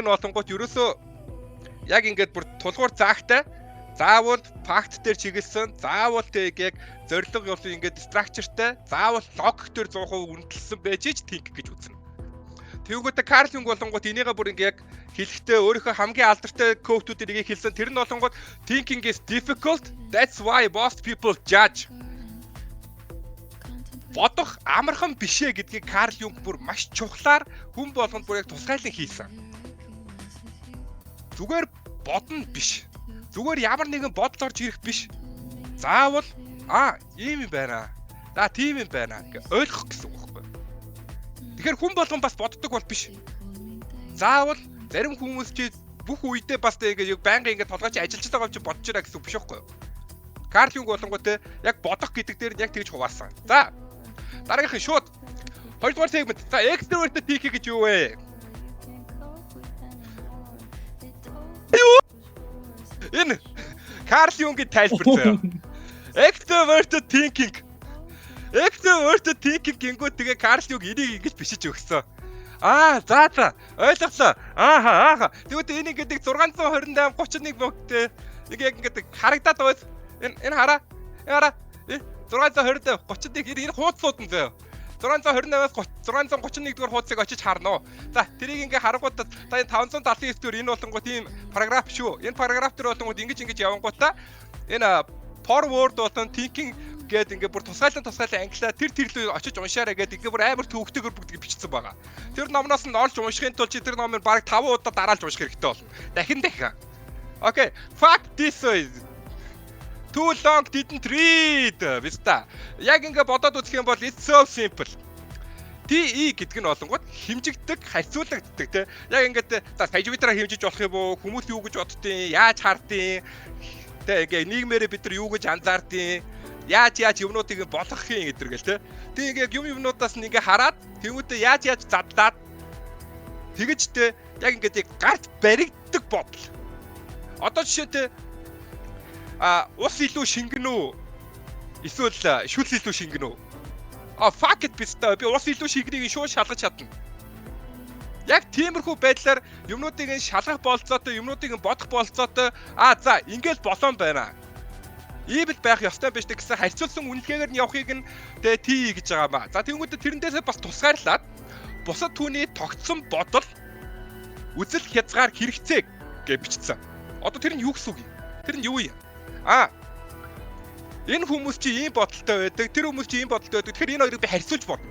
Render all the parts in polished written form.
Нь болонгууд ерөөсөө яг ингээд бүр тулгуур заагтай, заавал факт дээр чиглэсэн, заавал тэг яг зорилго бол ингээд structure тай, заавал логик дээр 100% үнэлсэн байж ич think гэж үзнэ. Тэгэнгүүтээ Карл Юнг болонгууд энийгээ бүр ингээд яг хэлэхдээ өөрийнхөө хамгийн алдартай quote уудыг нэгийг хэлсэн. Тэр нь болонгууд "Thinking is difficult. That's why most people judge." Бодох амархан бишээ гэдгийг Карл Юнг бүр маш чухлаар хүн болгонд бүр яг тусгайлан хийсэн. Зүгээр бодно биш. Зүгээр ямар нэгэн бодол орж ирэх биш. Заавал ийм юм байна. За, тийм юм байна гэ ойлгох гэсэн үг байхгүй. Тэгэхээр хүн болгон бас боддог бол биш. Заавал зарим хүмүүс чи бүх үедээ бас тэг ингээд байнгын ингээд толгой чи ажиллаж байгаа юм чи бодож байгаа гэсэн үг биш байхгүй юу? Карл Юнг болонгоо те яг бодох гэдэг дээр нь яг тэгж хуваасан. За, дараагийнх нь шууд хоёрдугаар segment. За, extroverted thinking гэж юу вэ? Юу? Энэ Карл Юнгийн тайлбар заяа. Extroverted thinking. Extroverted thinking гингүүд тэгээ Карл Юнг энийг ингэж бичиж өгсөн. Аа, за, ойлголоо. Ааха, ааха. Тэгвэл энэ ингээд 628 31 бүгдээ нэг яг ингээд харагдаад байгаа. Энэ хараа. Энэ хараа. 628 31, энэ хуудсууд нь заяа. 628-аас 631 дугаар хуудсыг очиж харна уу. За, тэрийг ингээ харангуут та энэ 579 дгээр энэ болонгууд ийм параграф шүү. Энэ параграф дээр болонгууд ингэж ингэж явангуудаа энэ forward болон thinking гээд ингээ бүр тусгайлан тусгайлан англиа тэр тэрлүү очиж уншаарай гээд ингээ бүр амар төвөгтэйгөр бүгдийг бичсэн байгаа. Тэр номноос нь олж уншихын тулд чи тэр номыг бараг 5 удаа дараалж унших хэрэгтэй болно. Дахин дахин. Okay, fuck this way. Too long didn't read. Виста. Яг ингээ бодоод үзэх юм бол it's so simple. TE гэдэг нь болонгууд хэмжигддэг, харьцуулагддаг те. Яг ингээд за сая битраа хэмжиж болох юм уу? Хүмүүс юу гэж боддیں۔ Яаж хардیں۔ Тэ, ингээ нийгмээрээ бид нар юу гэж анзаардیں۔ Яаж яаж юмнуудыг болгох юм гэдэг гэл те. Тэг ингээ юм юмнуудаас нь ингээ хараад тэнгуүтээ яаж яаж задлаад тэгэж те яг ингээд яг гарт баригддаг бодол. Одоо жишээтэй ус илүү шингэн үү? Эсвэл шүл илүү шингэн үү? А, fuck it биста, би ус илүү шингэнийг шууд шалгаж чадна. Яг тиймэрхүү байдлаар юмнуудыг нь шалгах болцоотой, юмнуудыг нь бодох болцоотой. А за, ингээл болон байна. Ийм л байх ёстой байж гэсэн харьцуулсан үнэлгээгээр нь явахыг нь тэгээ TE гэж байгаа маа. За, тэгэнгүүтээ тэрэн дээрээ бас тусгаарлаад бусад түүний тогтсон бодол, үзэл хязгаар хэрэгцээ гэж бичсэн. Одоо тэр нь юу гэсэн үг юм? Тэр нь юу юм? А энэ хүмүүс чи ийм бодолтой байдаг, тэр хүмүүс чи ийм бодолтой байдаг. Тэгэхээр энэ хоёрыг би харьцуулж бодно.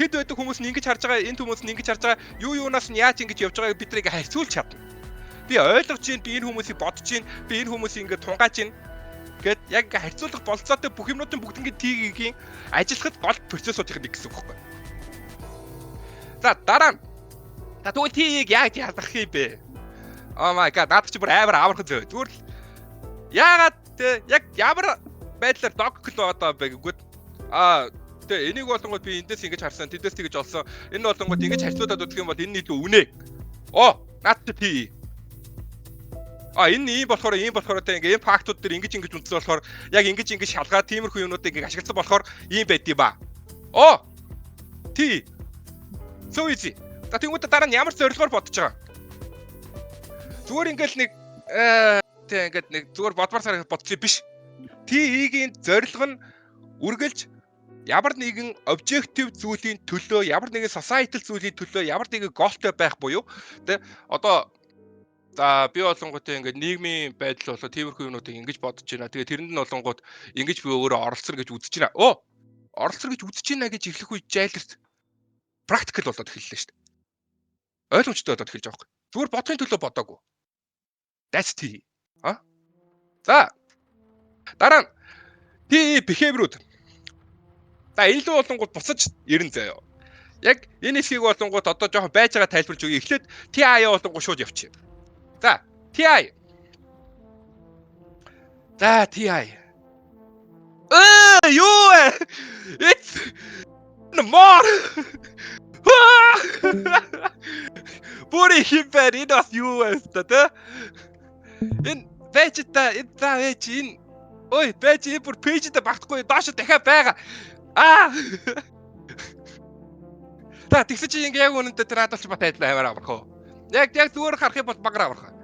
Тэд байдаг хүмүүс нь ингэж харж байгаа, энэ хүмүүс нь ингэж харж байгаа, юу юунаас нь яаж ингэж явж байгааг бид нарыг харьцуулж чадна. Би ойлгож чинь, би энэ хүмүүсийг бодож чинь, би энэ хүмүүсийг ингэ тунгааж чинь гэд яг ингээ харьцуулах болцоотой бүх юмнуудын бүгднийг TE-гийн ажиллахад гол процессуудын нэг гэсэн үг байхгүй. За, дараа нь за, тэгвэл TE-г яаж ялгах юм бэ? Oh my god, надад чи бүр амар авархан зөө. Зүгээр л яагаад те яг ямар байдлаар логикл байгаа бэ гэнгүүт те энийг болонгууд би эндээс ингэж харсан, тэндээс тэгэж олсон. Энэ болонгууд ингэж харьцуулаад үзэх юм бол энэ илүү үнэ. Оо, наад чи TE. А энэ ийм болохоор те ингээ ийм фактууд дээр ингэж ингэж үндсэн болохоор яг ингэж ингэж шалгаад тиймэрхүү юмнуудыг ингээ ашигласан болохоор ийм байд юм ба. Оо. TE. So easy. За, тэгвэл дараа нь ямар зорилгоор бодож байгаа? Зүгээр ингээл нэг тэ ингээд нэг зүгээр бодмоор санагдах бодчих биш. TE-гийн зорилго нь үргэлж ямар нэгэн objective зүйлийн төлөө, ямар нэгэн societal зүйлийн төлөө, ямар нэгэн goal той байх буюу тэ одоо за би болонгууд ингээд нийгмийн байдал болоо тиймэрхүү юмнуудыг ингэж бодож байна. Тэгээ тэрэнд нь болонгууд ингэж би өөрөө оролцсон гэж үзэж байна. Оо, оролцсон гэж үзэж байна гэж эхлэх үе жайларт practical болоод эхэллээ шүү дээ. Ойлгомжтой болоод эхэлж байгаа байхгүй. Зүгээр бодохын төлөө бодоогүй. That's TE. А? За. Дараа нь TE behavior-ууд. За, энэ лүү болонгууд буцаж ирэн заяа. Яг энэ хэсгийг болонгууд одоо жоохон байж байгаа тайлбарж өгье. Эхлээд TI болонгууд шууд явчих. За, TI. За, TI. Ээ, юу вэ? It's more. Бүр их юм байна. Энэ бас юу вэ та те? Энэ байж та, энэ за байж энэ. Ой, байж энэ бүр page дээр багтахгүй доош дахиад байгаа. Аа. За, тэгсэн чи ингээ яг үнэндээ тэр Адольф бат адил амар амархан. Яг зүгээр харах юм бол багар амархан.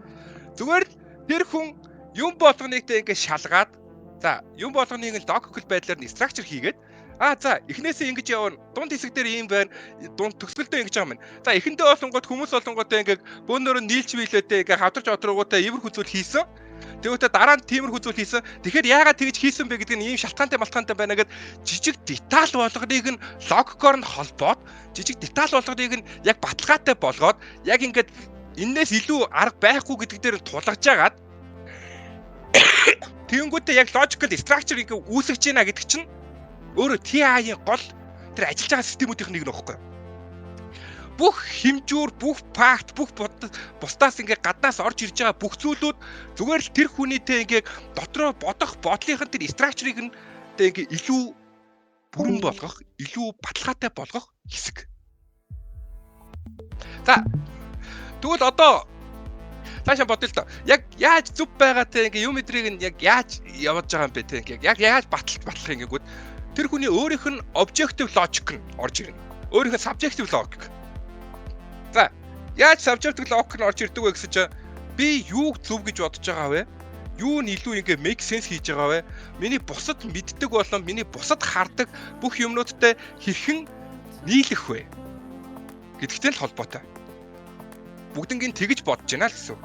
Зүгээр л тэр хүн юм болгоныг тэ ингээ шалгаад, за, юм болгоныг нь logical байдлаар нь structure хийгээд, а за, эхнээсээ ингэж явна. Дунд хэсэг дээр ийм байна. Дунд төгсгөлдөө ингэж байгаа юм. За, эхэндээ болонгууд хүмүүс болонгуудаа ингээ бөөнөрөө нийлж биелээдээ ингээ хавдарч одрогоотой иймэрхүү зүйл хийсэн. Тэгвэл дараа нь тиймэрхүү зүйл хийсэн. Тэгэхээр яагаад тэгж хийсэн бэ гэдэг нь ийм шалтгаантай малтгаантай байна гэд жижиг деталь болгоныг нь логикоор нь холбоод, жижиг деталь болгоныг нь яг баталгаатай болгоод, яг ингээд энээс илүү арга байхгүй гэдэг дээр нь тулгаж агаад, тэгэнгүүтээ яг logical structure ингээ үүсгэж байна гэдэг чинь өөрөө TI-ийн гол тэр ажиллаж байгаа системүүдийн нэг нь багхгүй. Бүх хэмжүүр, бүх факт, бүх бусдаас ингээ гаднаас орж ирж байгаа бүх зүйлүүд зүгээр л тэр хүнийтэй ингээ дотроо бодох бодлынх нь тэр structure-ыг нь тэ ингээ илүү бүрэн болгох, илүү баталгаатай болгох хэсэг. За, тэгвэл одоо цаашаа бодъё л доо. Яг яаж зөв байгаа те ингээ юм эдрийг нь яг яаж явуулж байгаа юм бэ те ингээ яг яаж батлах юм гэнгүүт тэр хүний өөрийнх нь objective logic нь орж ирнэ. Өөрийнх нь subjective logic. За, яаж subjective logic нь орж ирдэг вэ гэсэн чинь би юуг зөв гэж бодож байгаа вэ? Юу нь илүү ингээ make sense хийж байгаа вэ? Миний бусад мэддэг болон миний бусад хардаг бүх юмнуудтай хэрхэн нийлэх вэ гэдэгтэй л холбоотой. Бүгднгийн тэгж бодож байна л гэсэн.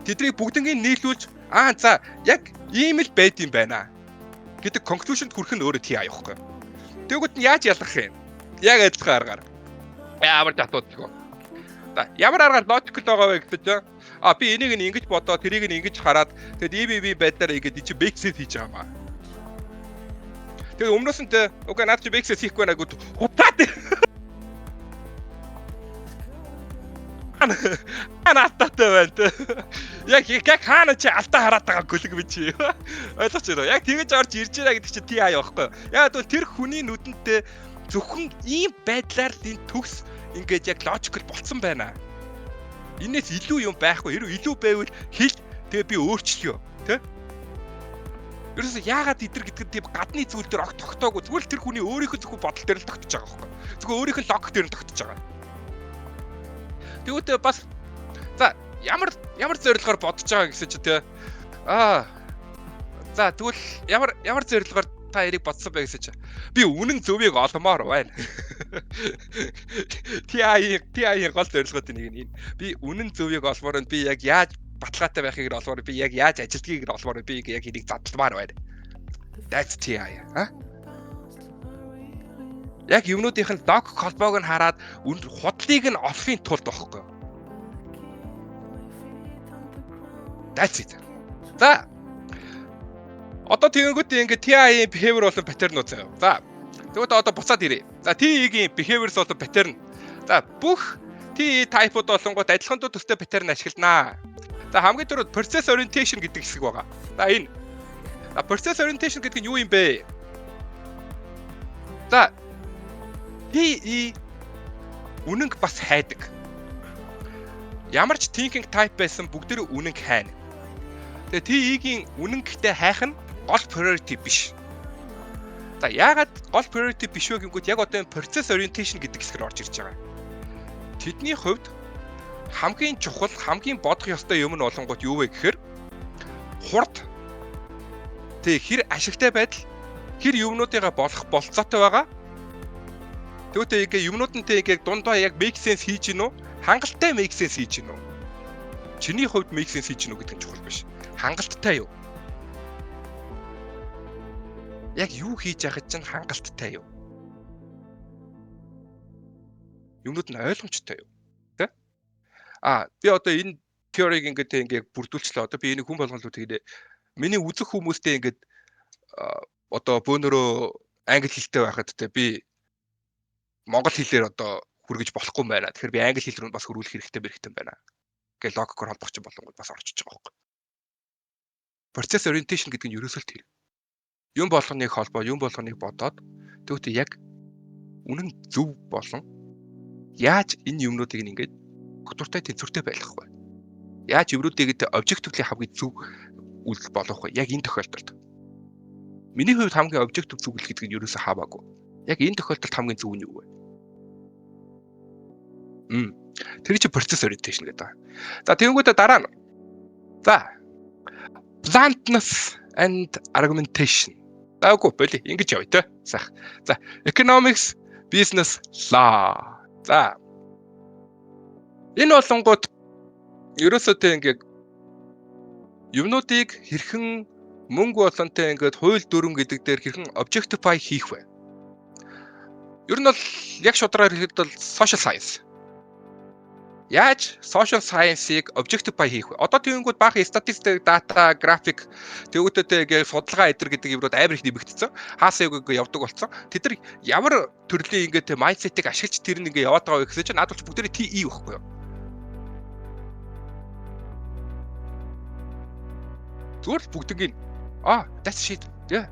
Тэднийг бүгднгийн нийлүүлж, аа за, яг ийм л байд юм байна гэдэг conclusion-д хүрэх нь өөрөө TI явахгүй. Тэгвэл нь яаж ялгах юм? Яг адилхан аргаар. Ямар ч асуудалгүй. За, ямар аргаар logical байгаа вэ гэдэг чинь а би энийг нь ингэж бодоо, тэрийг нь ингэж хараад, тэгэд ийм ийм байдлаар ингэж чи make sense хийж байгаа юм аа. Тэгээ өмнөөс нь те окей, наад чи make sense хийхгүй байна гэд хутаад наатаатай байна те. Яг хаана чи алдаа хараад байгаа гүлэг би чи. Ойлгож байна уу? Яг тэгэж орж ирж байгаа гэдэг чинь TI байхгүй. Яг бол тэр хүний нүдэнтэй зөвхөн ийм байдлаар л энэ төгс ингээд яг logical болцсон байна. Энээс илүү юм байхгүй. Хэрвээ илүү байвал хэл, тэгээ би өөрчлөё тэ. Ерөөсө яагаад идэр гэдэг нь тийм гадны зүйл дээр огт тогтоогүй. Зүгээр л тэр хүний өөрийнх нь зөвхөн бодол дээр л тогтож байгаа байхгүй. Зөвхөн өөрийнх нь логик дээр нь тогтож байгаа. Тэгвэл бас за, ямар ямар зорилгоор бодож байгаа гэсэн чи те. Аа. За, тэгвэл ямар ямар зорилгоор та эрийг бодсон бэ гэсэн чи. Би үнэн зөвийг олмоор байна. TI-ийн гол зорилгоудын нэг нь энэ. Би үнэн зөвийг олмоор байна. Би яг яаж баталгаатай байхыг нь олмоор, би яг яаж ажилтгийг нь олмоор, би яг энийг задламаар байна. That's TI. А? Яг юмнуудынх нь логик холбоог нь хараад худлыг нь олохын тулд байхгүй. That's it. За. Одоо тэгэнгүүт ингээ TI-ийн behavior болон pattern-ууд заяа. За. Тэгвэл одоо буцаад ирье. За, TI-ийн behaviors болон pattern. За, бүх TI type-ууд болонгууд адилхан төстэй pattern ашигладаг. За, хамгийн түрүүд process orientation гэдэг хэсэг байгаа. За, энэ. За, process orientation гэдэг нь юу юм бэ? За, TE үнэнг бас хайдаг. Ямар ч thinking type байсан бүгдээрээ үнэнг хайна. Тэгээ TE-гийн үнэн гэхдээ хайх нь гол priority биш. За, яагаад гол priority биш вэ гэнгүүт яг одоо энэ process orientation гэдэг хэсгээр орж ирж байгаа. Тэдний хувьд хамгийн чухал, хамгийн бодох ёстой юм нь болонгууд юу вэ гэхээр хурд, тэг хэр ашигтай байдал, хэр юмнуудыгаа болох болцоотой байгаа. Тэгвэл ингээ юмнууд нь тэг ингээ дундаа яг make sense хийж гин үү? Хангалттай make sense хийж гин үү? Чиний хувьд make sense хийж гин үү гэдэг нь чухал биш. Хангалттай юу? Яг юу хийж байхад чинь хангалттай юу? Юмнууд нь ойлгомжтой юу? Тэ? А би одоо энэ теорийг ингээд тэг ингээ бүрдүүлчлээ. Одоо би энийг хүн болгонлоо тэгээд миний үзэх хүмүүстэй ингээд одоо бөөнөрөө англи хэлтэй байхад те би монгол хэлээр одоо хүргэж болохгүй юм байна. Тэгэхээр би англи хэл рүү бас хөрвүүлэх хэрэгтэй хэрэгтэй байна. Гэ логикоор холбох чинь болонгод бас орчиж байгаа байхгүй. Process orientation гэдэг нь ерөөсөө л тэр. Юм болгоныг холбоо, юм болгоныг бодоод тэгвэл яг үнэн зөв болон яаж энэ юмнуудыг ингээд доктортой тэнцвэртэй байлгах вэ? Яаж юмнуудыг objectively хамгийн зөв үйлдэл болгох вэ? Яг энэ тохиолдолд. Миний хувьд хамгийн objective зөв гэдэг нь ерөөсөө хааваагүй. Яг энэ тохиолдолд хамгийн зөв нь юу вэ? Тэр чинь process orientation гэдэг. За, тэгэнгүүтээ дараа нь за bluntness and argumentation. За, үгүй, боли, ингэж явъя те. Сайх. За, economics, business, law. За. Энэ болонгууд ерөөсөө те ингээд юмнуудыг хэрхэн мөнгө болон те ингээд хууль дүрм гэдэг дээр хэрхэн objectify хийх вэ? Ер нь бол яг шударгаар хэлэхэд бол social science. Яаж social science-ыг objectify хийх вэ? Одоо тэгэнгүүт баахан статистик, data, график, тэгүүтээ тэгээ судалгаа эдэр гэдэг юмнууд амар их нэмэгдсэн. Хаасаа юуг явдаг болсон. Тэд нар ямар төрлийн ингээд mindset-ыг ашиглаж тэр нь ингээд яваад байгаа вэ гэсэн чинь надад бол бүгдээрээ TE байхгүй юу? Зүгээр л бүгднийг that's shit. Yeah.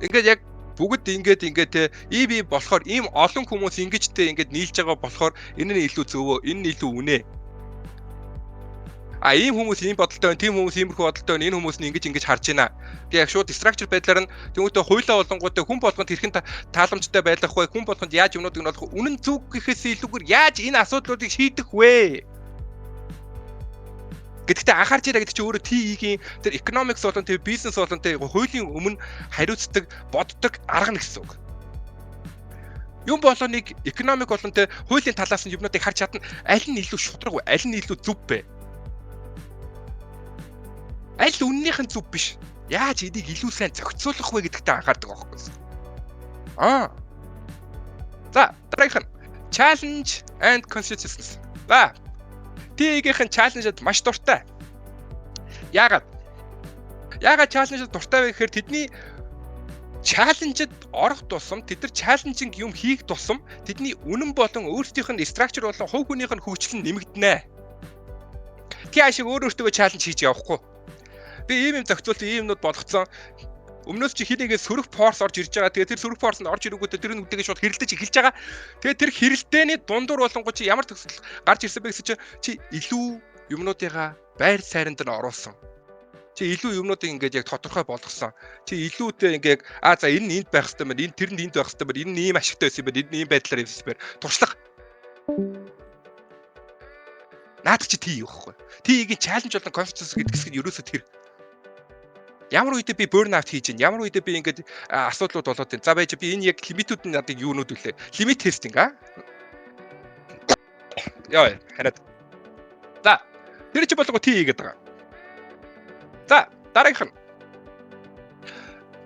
Ингээд яг бүгд ингээд ингээд те EB болохоор ийм олон хүмүүс ингэж те ингээд нийлж байгаа болохоор энэ нь илүү зөвөө, энэ нь илүү үнэ. А ийм хүмүүс ийм бодолтой байна, тийм хүмүүс иймэрхүү бодолтой байна, энэ хүмүүс нь ингэж ингэж харж байна. Тэгээ яг шууд structure байдлаар нь тэмүүтэ хуйлаа болонгуудаа хүн болгонд хэрхэн тааламжтай байлгах вэ? Хүн болгонд яаж юмнуудыг нь болох үнэн зөв гэхээс илүүгээр яаж энэ асуудлуудыг шийдэх вэ гэдэгтээ анхаарч ирээ гэдэг чинь өөрөө TE-гийн тэр economics болон тэр бизнес болон тэр хуулийн өмнө хариуцдаг, боддог арга нь гэсэн үг. Юм болгоныг экономик болон тэр хуулийн талаас нь юмнуудыг харж чадна. Аль нь илүү шудраг вэ? Аль нь илүү зөв бэ? Аль үннийх нь зөв биш. Яаж энийг илүү сайн зохицуулах вэ гэдэгтээ анхаардаг байхгүй. Аа. За, дараагийнх нь challenge and consciousness. За, TE-гийнхэн challenge-д маш дуртай. Яагаад? Яагаад challenge-д дуртай вэ гэхээр тэдний challenge-д орох тусам, тэд нар challenging юм хийх тусам тэдний үнэн болон өөрсдийнх нь structure болон хувь хүнийх нь хөгжил нь нэмэгдэнэ. Тий ашиг өөр өөртөө challenge хийж явахгүй. Би ийм юм зохицуулт, ийм юмнууд болгоцсон. Өмнөөс чи хин нэгэн сөрөг force орж ирж байгаа. Тэгээ тэр сөрөг force нь орж ирэнгүүтээ тэр нүдтэйгээ шууд хэрэлдэж эхэлж байгаа. Тэгээ тэр хэрэлдээний дундуур болонгоо чи ямар төгсөл гарч ирсэн бэ гэсэн чи чи илүү юмнуудыгаа байр сайранд нь оруулсан. Чи илүү юмнуудыг ингээд яг тодорхой болгосон. Чи илүүтэй ингээд за, энэ нь энд байх хэрэгтэй байна. Энэ тэр нь энд байх хэрэгтэй байна. Энэ нь ийм ашигтай байсан юм байна. Энэ нь ийм байдлаар явсан юм байна. Туршлага. Наад чи TE байхгүй. TE-гийн challenge болон consequence гэдэг хэсэг нь ерөөсөө тэр. Ямар үедээ би burn out хийж байна? Ямар үедээ би ингээд асуудлууд болоод байна? За, байж, би энэ яг limit-үүд нь надад юунууд үлээ? Limit testing аа. Яа, хараад. За, тэр чи болго TE гэдэг байгаа. За, дараагийнх нь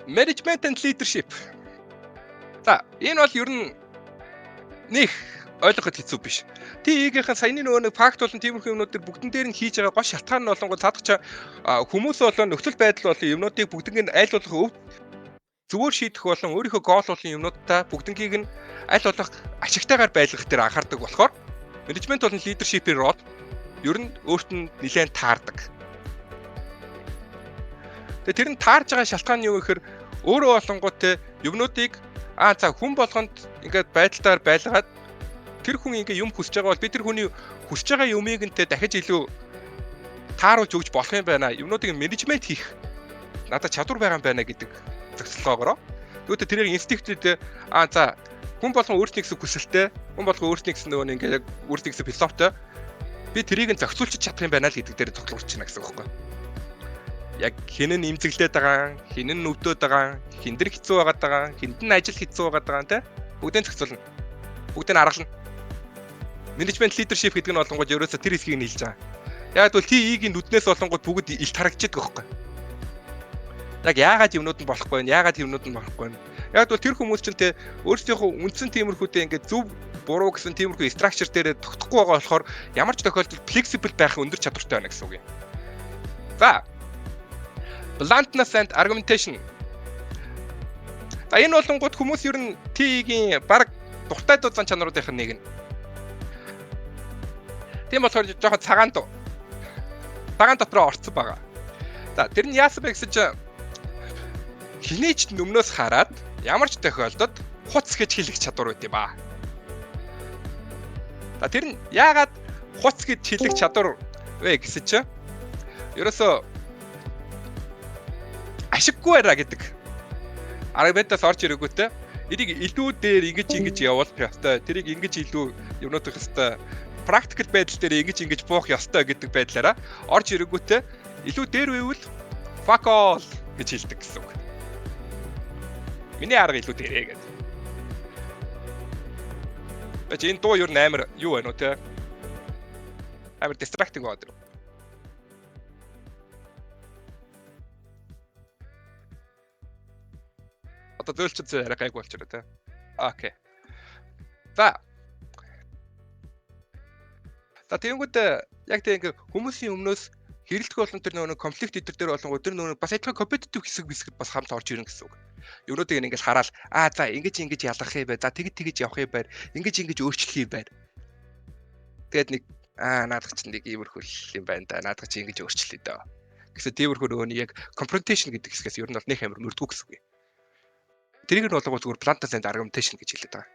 management and leadership. За, энэ бол ер нь нэг ойлгоход хэцүү биш. TE-гийнхэн саяны нөгөө нэг факт болон тиймэрхүү юмнууд төр бүгдэн дээр нь хийж байгаа гол шалтгаан нь болонгоо цаадах чи хүмүүс болон нөхцөл байдал болон юмнуудыг бүгднийг нь аль болох өв зөвөр шийдэх болон өөрийнхөө goal болон юмнуудаа бүгднгийг нь аль болох ашигтайгаар байлгах дээр анхаардаг болохоор менежмент болон leadership-ийн role ер нь өөрт нь нэлээд таардаг. Тэгээ тэр нь таарж байгаа шалтгаан нь юу гэхээр өөрөө болонгоо те юмнуудыг за, хүн болгонд ингээд байдалтайгаар байлгаад тэр хүн ингээ юм хүсэж байгаа бол би тэр хүний хүсэж байгаа юмыг нь те дахиж илүү тааруулж өгч болох юм байна. Юмнуудыг менежмент хийх надад чадвар байгаа юм байна гэдэг зохицолгоогоороо. Тэгвэл тэрийг инстинктэд за, хүн болгон өөрсний гэсэн хүсэлтэй, хүн болгон өөрсний гэсэн нөгөө ингээ яг өөрсний гэсэн философитой, би тэрийг нь зохицуулчих чадах юм байна л гэдэг дээр цоглуулчихна гэсэн үг байхгүй. Яг хэн нь имзэглээд байгаа, хэн нь нүвдөөд байгаа, хэн дэр хэцүү байгаад байгаа, хэнд нь ажил хэцүү байгаад байгаа те бүгдийг зохицуулна. Бүгдийг нь аргална. Менежмент leadership гэдэг нь болонгууд ерөөсө тэр хэсгийг нь хэлж байгаа. Яг бол TE-гийн нүднээс болонгууд бүгд илт харагдчихдаг байхгүй. Яг яагаад юмнууд нь болохгүй вэ? Яагаад юмнууд нь болохгүй вэ? Яг бол тэр хүмүүс чинь те өөрсдийнхөө үндсэн тиймэрхүүтэй ингээд зөв буруу гэсэн тиймэрхүү structure дээр тогтохгүй байгаа болохоор ямар ч тохиолдолд flexible байх өндөр чадвартай байна гэсэн үг юм. За. Bluntness and argumentation. За, энэ болонгууд хүмүүс ер нь TE-гийн баг дуртай дуу зан чанаруудын нэг нь. Тийм болохоор жоохон цагаан дуу. Цагаан дотроо орцсон байгаа. За, тэр нь яасан бэ гэсэн чинь хэний ч өмнөөс хараад ямар ч тохиолдолд хуц гэж хэлэх чадвар байт юм ба. За, тэр нь яагаад хуц гэж хэлэх чадвар вэ гэсэн чинь ерөөсөө ашиггүй байраа гэдэг аргументаас орж ирээгүүтэй Энийг илүү дээр ингэж ингэж явуулах ёстой. Тэрийг ингэж илүү юмнуудах ёстой. Practical байдал дээр ингэж ингэж буух ёстой гэдэг байдлаараа орж ирэнгүүтээ илүү дээр байвал fuck all гэж хэлдэг гэсэн үг. Миний арга илүү дээрээ гэдэг. Бач энэ дуу ер нь амар юу байна уу те? Амар distracting байгаа дэр. Одоо зөөлчд зөө арай гайгүй болчихлоо те. Окей. За. За тэгэнгүүт яг тэг ингээ хүмүүсийн өмнөөс хэрэлдэх болон тэр нөгөө конфликт өдр дээр болон тэр нөгөө бас адилхан компетитив хэсэг хэсэг бас хамт орж ирнэ гэсэн үг. Юмнуудыг ингээл хараал аа за ингэж ингэж ялгах юм бай. За тэгж тэгж явах юм байна. Ингэж ингэж өөрчлөх юм байна. Тэгээд нэг аа наадах чинь нэг иймэрхүү юм байна да. Наадах чинь ингэж өөрчлөе дөө. Гэсэн тиймэрхүү нөгөө нэг яг confrontation гэдэг хэсгээс ер нь бол нэх амар мөрдгүү гэсэн үг юм. Тэрийг нь болгоо зүгээр plants and argumentation гэж хэлээд байгаа.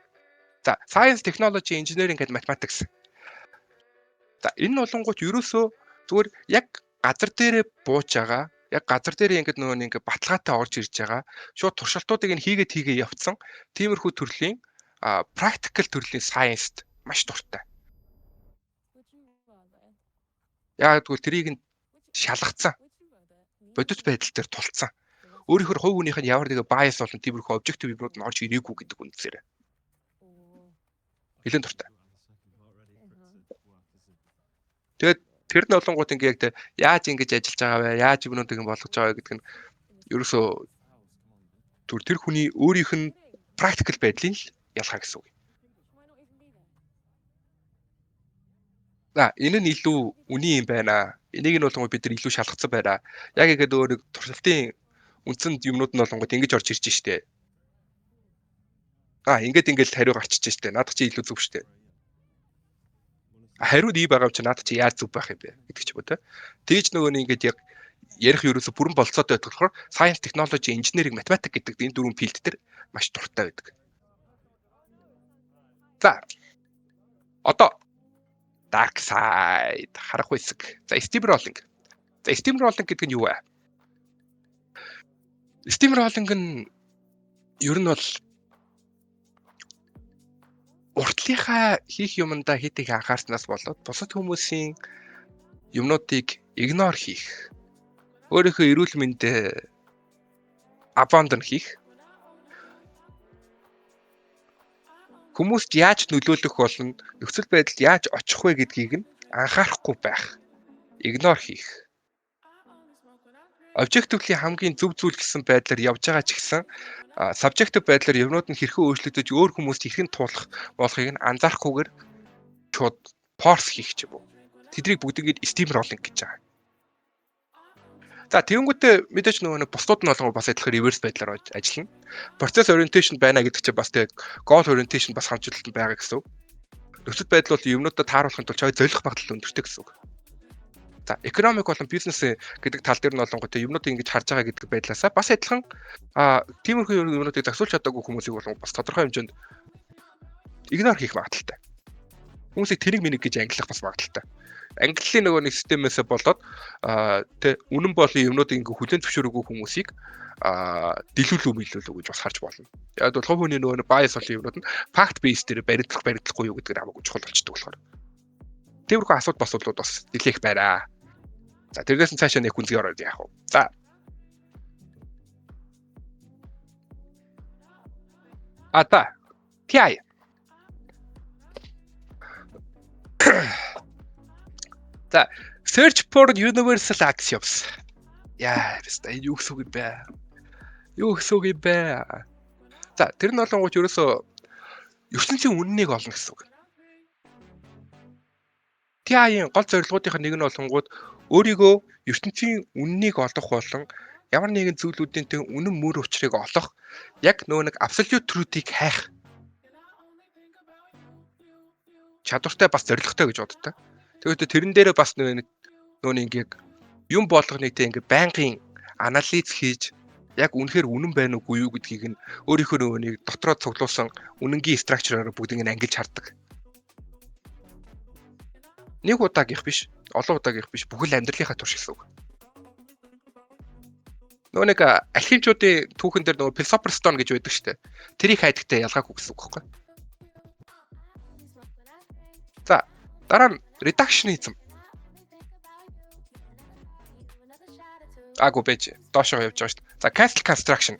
За science, technology, engineering and mathematics. За энэ нь болонгууд ерөөсөө зүгээр яг газар дээрээ бууж байгаа, яг газар дээрээ ингээд нөгөө нэг ингээд баталгаатай орж ирж байгаа, шууд туршилтуудыг нь хийгээд хийгээ явцсан тиймэрхүү төрлийн practical төрлийн science-д маш дуртай. Яг тэгвэл тэрийг нь шалгацсан, бодит байдал дээр тулцсан. Өөрийнхөө хувь хүнийх нь ямар нэгэн bias болон тиймэрхүү objective юмнууд нь орж ирээгүй гэдэг үндсээр. Нэлээд дуртай. Тэгээд тэр нь болонгууд ингээ яг яаж ингэж ажиллаж байгаа вэ? Яаж юмнуудыг болгож байгаа вэ гэдэг нь ерөөсөө тэр хүний өөрийнх нь practical байдлын л ялгаа гэсэн үг. За энэ нь илүү үний юм байна. Энийг нь болонгууд бид нар илүү шалгацсан байна. Яг ингээд өөр нэг туршилтын үндсэнд юмнууд нь болонгууд ингэж орж ирж штэ. Аа ингээд ингээд хариу гарчиж штэ. Наадах чи илүү зөв штэ. Хариуд ий байгаа юм чи наадах чи яаж зөв байх юм бэ гэдэг ч юм уу те. Тэгж нөгөө нэг ингээд яг ярих ерөөсө бүрэн болцоотой байдаг болохоор science, technology, engineering, mathematics гэдэг энэ дөрвөн field дээр маш дуртай байдаг. За. Одоо dark side харах хэсэг. За steamrolling. За steamrolling гэдэг нь юу вэ? Steamrolling нь ер нь бол уртлынхаа хийх юмдаа хэд их анхаарснаас болоод бусад хүмүүсийн юмнуудыг ignore хийх, өөрийнхөө эрүүл мэндээ abandon хийх, хүмүүст яаж нөлөөлөх болон нөхцөл байдалд яаж очих вэ гэдгийг нь анхаарахгүй байх, ignore хийх. Objectively хамгийн зөв зүйл гэсэн байдлаар явж байгаа ч гэсэн subjective байдлаар юмнууд нь хэрхэн өөрчлөгдөж өөр хүмүүст хэрхэн туулах болохыг нь анзаарахгүйгээр шууд force хийх ч юм уу. Тэднийг бүгднийг steamrolling гэж байгаа. За тэгэнгүүтээ мэдээж нөгөө нэг бусдууд нь болгоо бас адилхан reverse байдлаар ажиллана. Process orientation байна гэдэг чинь бас тэг goal orientation бас хамт байгаа гэсэн үг. Нөхцөл байдал бол юмнуудад тааруулахын тулд чой золих магадлал өндөртэй гэсэн үг. За economic болон бизнес гэдэг тал дээр нь болонгоо юмнуудыг ингэж харж байгаа гэдэг байдлаасаа бас адилхан тиймэрхүү юмнуудыг зохицуулж чадаагүй хүмүүсийг болон бас тодорхой хэмжээнд ignore хийх магадлалтай. Хүмүүсийг тэрэг минэг гэж ангилах бас магадлалтай. Ангиллын нөгөө нэг системээсээ болоод тэ үнэн болон юмнуудыг ингэ хүлээн зөвшөөрөөгүй хүмүүсийг дэлгүүлүү мэлүүлүү гэж бас харж болно. Яг бол хувь хүний нөгөө bias болон юмнууд нь fact base дээр баригдах баригдахгүй юу гэдэг нь хамаагүй чухал болчдөг болохоор. Тиймэрхүү асуудал асуудлууд бас нэлээх байна. За тэргээс нь цаашаа нэг гүнзгий ороод яах вэ? За. Ата. TI. За, search for universal axioms. Яа, бистэ энэ юу гэсэн үг юм бэ? Юу гэсэн үг юм бэ? За, тэр нь болонгууд ерөөсөө ертөнцийн үннийг олно гэсэн үг. TI-ийн гол зорилгоудынх нь нэг нь болонгууд өөрийгөө ертөнцийн үннийг олох болон ямар нэгэн зүйлүүдийн тэг үнэн мөр учрыг олох яг нөгөө нэг absolute truth-ийг хайх чадвартай бас зорилготой гэж боддог. Тэгээд тэрэн дээрээ бас нөгөө нэг яг юм болгоныг тэг ингээ байнгын анализ хийж яг үнэхээр үнэн байна уугүй юу гэдгийг нь өөрийнхөө нөгөө нэг дотроо цуглуулсан үнэнгийн structure-аар бүгдийг нь ангилж хардаг. Нэг удаагийнх биш, олон удаагийнх биш, бүхэл амьдралынхаа турш гэсэн үг. Нөгөө нэг алхимчуудын түүхэн дээр нөгөө Philosopher's Stone гэж байдаг шүү дээ. Тэрийг хайдагтай ялгаагүй гэсэн үг байхгүй. За, дараа нь reductionism. Аагүй байж доошоо явж байгаа шүү дээ. За, castle construction.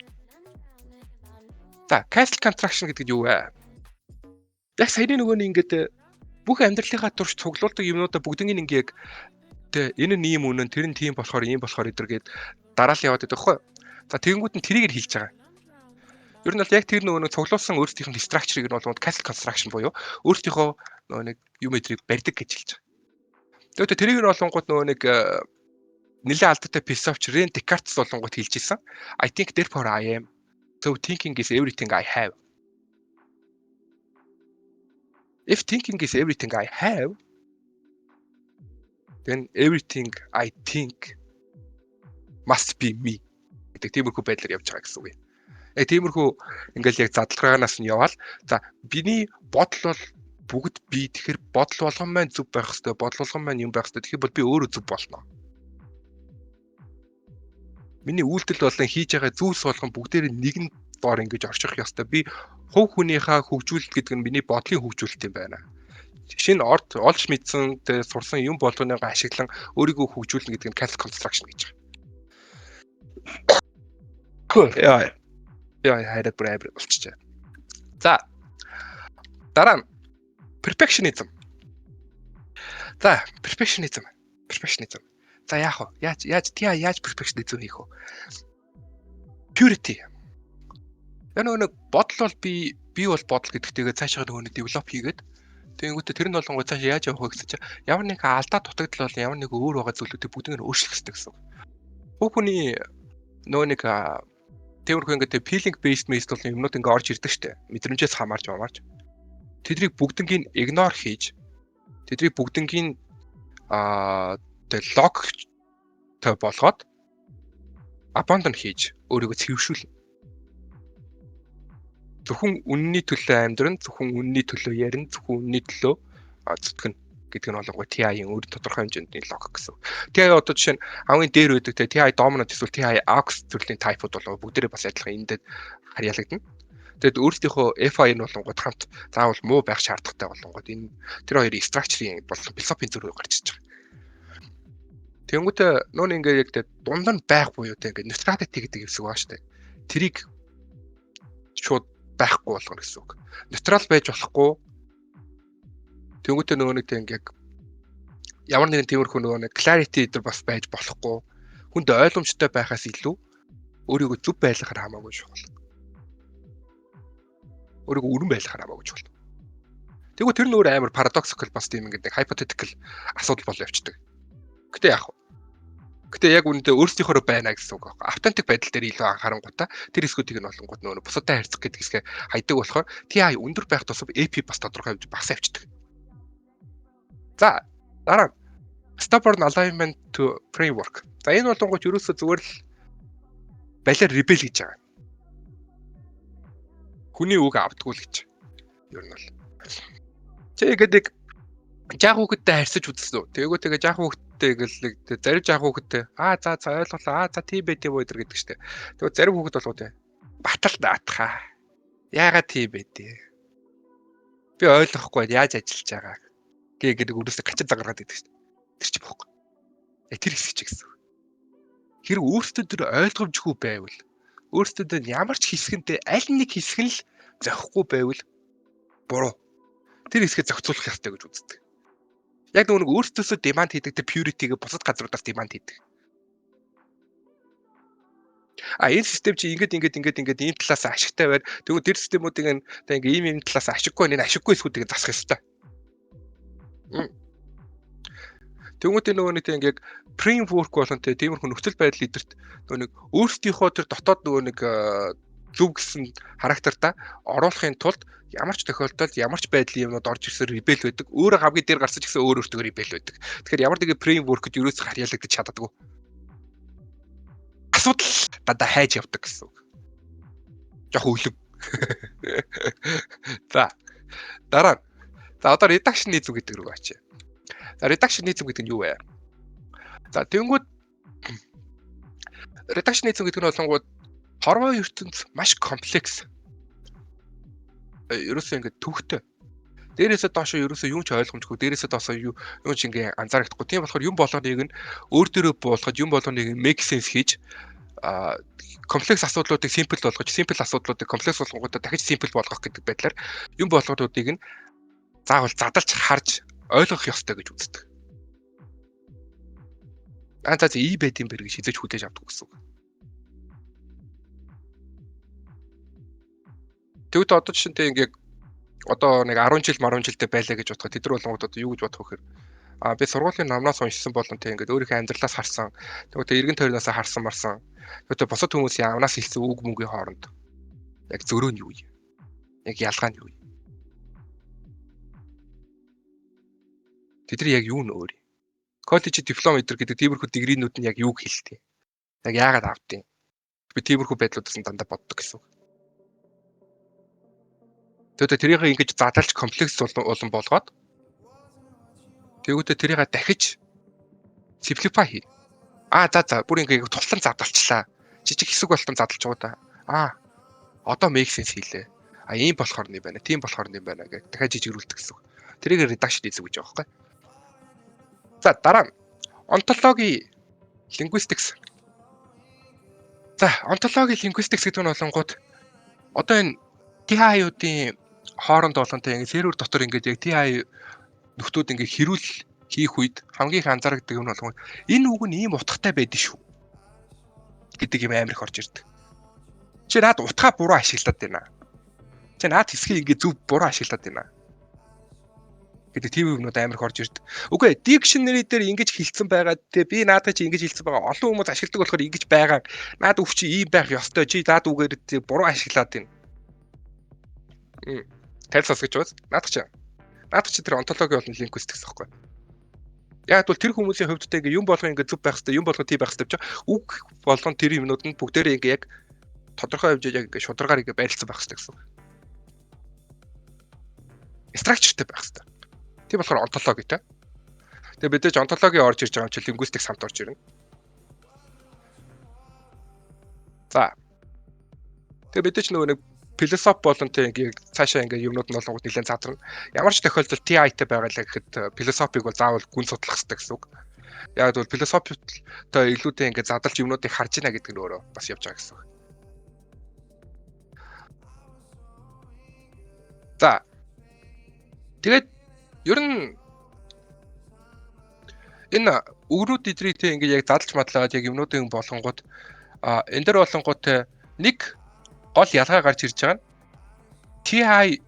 За, castle construction гэдэг нь юу вэ? Яг саяны нөгөө нэг ингээд бүх амьдралынхаа турш цуглуулдаг юмнуудаа бүгднийг ингээ яг тэ энэ нь ийм үнэн, тэр нь тийм болохоор ийм болохоор эдэр гээд дараал яваад байдаг хгүй. За, тэгэнгүүт нь тэрийг л хэлж байгаа. Ер нь бол яг тэр нөгөө нэг цуглуулсан өөрсдийнх нь structure-ыг нь болгоод castle construction буюу өөрсдийнхөө нөгөө нэг юм эдрийг барьдаг гэж хэлж байгаа. Тэгээд тэрийг нь болонгууд нөгөө нэг нэлээд алдартай философч Рен Декартс болонгууд хэлж исэн. "I think, therefore I am. So thinking is everything I have. If thinking is everything I have, then everything I think must be me" гэдэг тиймэрхүү байдлаар явж байгаа гэсэн үг юм. Яг тиймэрхүү ингээл яг задалгаанаас нь яваал, за, биний бодол бол бүгд би, тэгэхээр бодол болгон маань зөв байх хэвээр, бодол болгон маань юм байх хэвээр, тэгэхээр бол би өөрөө зөв болно. Миний үйлдэл болон хийж байгаа зүйлс болгон бүгдээр нэгэн доор ингэж орчих ёстой. Би хувь хүнийхээ хөгжүүлэлт гэдэг нь миний бодлын хөгжүүлэлт юм байна. Шинэ орд олж мэдсэн, тэ сурсан юм болгоныг ашиглан өөрийгөө хөгжүүлнэ гэдэг нь castle construction гэж байгаа. Яа. Яа, хайраад бүр амар болчихжээ. За. Дараа нь perfectionism. За, perfectionism. Perfectionism. За, яах вэ? Яаж TI яаж perfectionism хийх вэ? Purity. Яг нөгөө нэг бодол бол би бол бодол гэдэгтэйгээ цаашаа нөгөө нэг develop хийгээд, тэгэнгүүтээ тэр нь болонгоо цаашаа яаж явах вэ гэсэн чинь ямар нэг алдаа дутагдал бол ямар нэг өөр байгаа зүйлүүдийг бүгдийг нь өөрчлөх хэрэгтэй гэсэн үг. Хувь хүний нөгөө нэг тиймэрхүү ингээд feeling based based бол юмнууд ингээ орж ирдэг штэ. Мэдрэмжээс хамаарч хамаарч. Тэдрийг бүгднгийн ignore хийж, тэдрийг бүгднгийн тэг логиктой болгоод abandon хийж өөрийгөө цэвэршүүлнэ. Зөвхөн үнний төлөө амьдран, зөвхөн үнний төлөө ярина, зөвхөн үнний төлөө зүтгэнэ гэдэг нь болонгоо TI-ийн өөр тодорхой хэмжээний логик гэсэн. TI одоо жишээ нь хамгийн дээр байдаг те TI dominant эсвэл TI aux төрлийн type-ууд болоо бүгдээрээ бас адилхан энэ дээр харьяалагдана. Тэгэд өөрсдийнхөө FI нь болонгууд хамт заавал муу байх шаардлагатай болонгууд энэ тэр хоёрын structure-ийн болон философийн зүрх гарч иж байгаа. Тэнгүүтээ нүүн ингээ яг тэ дунд нь байх буюу тэ ингээ neutrality гэдэг хэсэг байгаа шүү дээ. Тэрийг шууд байхгүй болгоно гэсэн үг. Neutral байж болохгүй. Тэнгүүтээ нөгөө нэг тэг ингээ ямар нэгэн тиймэрхүү нөгөө нэг clarity дээр бас байж болохгүй. Хүнд ойлгомжтой байхаас илүү өөрийгөө зөв байлгахаар хамаагүй чухал. Өөрийгөө үнэн байлгахаар хамаагүй чухал. Тэгвэл тэр нөр амар paradoxical, бас тийм ингээд нэг hypothetical асуудал бол явцдаг. Гэтэ яах вэ? Гэтэ яг үүндээ өөрсдийнхөөрөө байна гэсэн үг байхгүй. Authentic байдал дээр илүү анхаарангуудаа тэр хэсгүүдийг нь болонгууд нөгөө бусадтай харьцах гэдэг хэсгээ хайдаг болохоор TI өндөр байх тусам AP бас тодорхой хэмжээ багасаа явцдаг. За, дараа stubborn alignment to framework. За, энэ болонгууд ерөөсөө зүгээр л балиар rebel гэж байгаа. Хүний үг авдаггүй л гэж. Ер нь бол. Чи гэдэг жаах хүүхэдтэй харьцаж үзсэн үү? Тээгүү тэгээ жаах хүүхэдтэй гэл нэг зарим жаах хүүхэдтэй аа за за ойлголоо, аа за тийм байт юм уу гэдэг штэ. Тэгээ зарим хүүхэд болов те батал наатахаа. Яагаад тийм байт? Би ойлгохгүй яаж ажиллаж байгааг гэ гэдэг өөрөөсөө гачин загаргаад байдаг штэ. Тэр чи бохгүй. Яг тэр хэсэг чи гэсэн. Хэрэг өөртөө тэр ойлгомжгүй байвал, өөртөө тэр ямар ч хэсгэндээ аль нэг хэсэг нь л зохихгүй байвал буруу. Тэр хэсгээ зохицуулах ёстой гэж үздэг. Яг нөгөө нэг өөртөөсөө demand хийдэг тэр purity-г бусад газруудаас demand хийдэг. А энэ систем чи ингээд ингээд ингээд ингээд ийм талаас ашигтай байна. Тэгвэл тэр системүүдийг нь тэг ингээд ийм ийм талаас ашиггүй, энэ ашиггүй хэсгүүдийг засах ёстой. Тэнгүүтээ нөгөө нэг тэг ингээд framework болон тиймэрхүү нөхцөл байдал эдэрт нөгөө нэг өөрсдийнхөө тэр дотоод нөгөө нэг зөв гэсэн характерта оруулахын тулд ямар ч тохиолдолд ямар ч байдлын юмнууд орж ирсэн rebel байдаг. Өөрөө хамгийн дээр гарсан ч гэсэн өөр өөртөө rebel байдаг. Тэгэхээр ямар нэгэн framework-д ерөөсөө харьяалагдаж чаддаггүй. Асуудал дандаа хайж явдаг гэсэн үг. Жохо өлөг. За. Дараа нь. За, одоо reductionism гэдэг рүү очие. За, reductionism гэдэг нь юу вэ? За, тэгэнгүүт Reductionism гэдэг нь болонгууд хорвоо ертөнц маш комплекс. Ерөөсөө ингээд төвхтэй. Дээрээсээ доошоо ерөөсөө юу ч ойлгомжгүй, дээрээсээ доошоо юу юу ч ингээ анзаарахгүй. Тийм болохоор юм болгоныг нь өөр дөрөө буулгаж, юм болгоныг make sense хийж, комплекс асуудлуудыг simple болгож, simple асуудлуудыг комплекс болгонгуудаа дахиж simple болгох гэдэг байдлаар юм болгоодуудыг нь заавал задалж харж ойлгох ёстой гэж үздэг. Аа, за за, ий байд юм бэр гэж хизээж хүлээж авдаг гэсэн үг. Тэгвэл одоо жишэнтэй ингээ одоо нэг 10 жил 10 жилдээ байлаа гэж бодоход тэд нар болонгууд одоо юу гэж бодох вэ гэхээр би сургуулийн номноос уншсан болон тэг ингээд өөрийнхөө амьдралаас харсан. Тэгвэл эргэн тойрноос харсан марсан. Тэгвэл бусад хүмүүсийн амнаас хэлсэн үг мөнгийн хооронд яг зөрөө нь юу юм? Яг ялгаа нь юу юм? Тэд нар яг юу нь өөр юм? Коллеж диплом эдэр гэдэг тиймэрхүү дегринүүд нь яг юуг хэлдэг? Яг яагаад авдیں۔ Би тиймэрхүү байдлуудаас нь дандаа боддог гэсэн үг. Тэгвэл тэрийг ингэж задлж комплекс улам болгоод тэгвэл тэрийг дахиж simplify хий. Аа, за за, бүр ингэ тултан задалчлаа. Жижиг хэсэг болтон задалж байгаа да. Аа, одоо make sense хийлээ. А, ийм болохоор юм байна. Тийм болохоор юм байна гэх дахиад жижигрүүлдэг гэсэн үг. Тэрийг reductionism гэж байгаа байхгүй. За, дараа нь ontology linguistics. За, ontology linguistics гэдэг нь болонгууд одоо энэ TI-уудын хооронд болонтой ингэ сервер дотор ингээд яг TI нөхдүүд ингээд хэрүүл хийх үед хамгийн их анзаардаг юм болгоо энэ үг нь ийм утгатай байдэн шүү гэдэг юм амар их орж ирдэг. Чи наад утгаа буруу ашиглаад байна. Чи наад хэсгийг ингээд зөв буруу ашиглаад байна гэдэг тийм юмнууд амар их орж ирдэг. Үгүй, dictionary дээр ингэж хэлсэн байгаа те, би наадаа чи ингэж хэлсэн байгаа. Олон хүмүүс ашигладаг болохоор ингэж байгаа. Наад үг чи ийм байх ёстой. Чи наад үгээр буруу ашиглаад байна. Танил сонсгож байна. Наадах чи. Наадах чи тэр онтологи болон лингвистикс байхгүй. Яг бол тэр хүмүүсийн хувьд те ингээ юм болгон ингээ зөв байх хэрэгтэй, юм болгон тий байх хэрэгтэй гэж үг болгон тэр юмнууд нь бүгдээрээ ингээ яг тодорхой хэмжээд яг ингээ шударгаар ингээ байрлалсан байх хэрэгтэй гэсэн. Structure тэй байх хэрэгтэй. Тийм болохоор онтологи те. Тэгээ мэдээж онтологи орж ирж байгаа юм чи лингвистикс хамт орж ирнэ. За. Тэгээ мэдээж нөгөө нэг философи болон тэг ингээ цаашаа ингээ юмнууд нь болонгууд нэлээд задарна. Ямар ч тохиолдолд TI-тэй байгаа л гэхэд философиг бол заавал гүн судлах хэрэгтэй гэсэн үг. Яг бол философитой илүүтэй ингээ задалж юмнуудыг харж байна гэдэг нь өөрөө бас явж байгаа гэсэн үг. За. Тэгээд ер нь энэ өгрүүд эдрийг тэг ингээ яг задлж мадлаад яг юмнуудын болонгууд энэ дэр болонгууд нэг гол ялгаа гарч ирж байгаа нь TI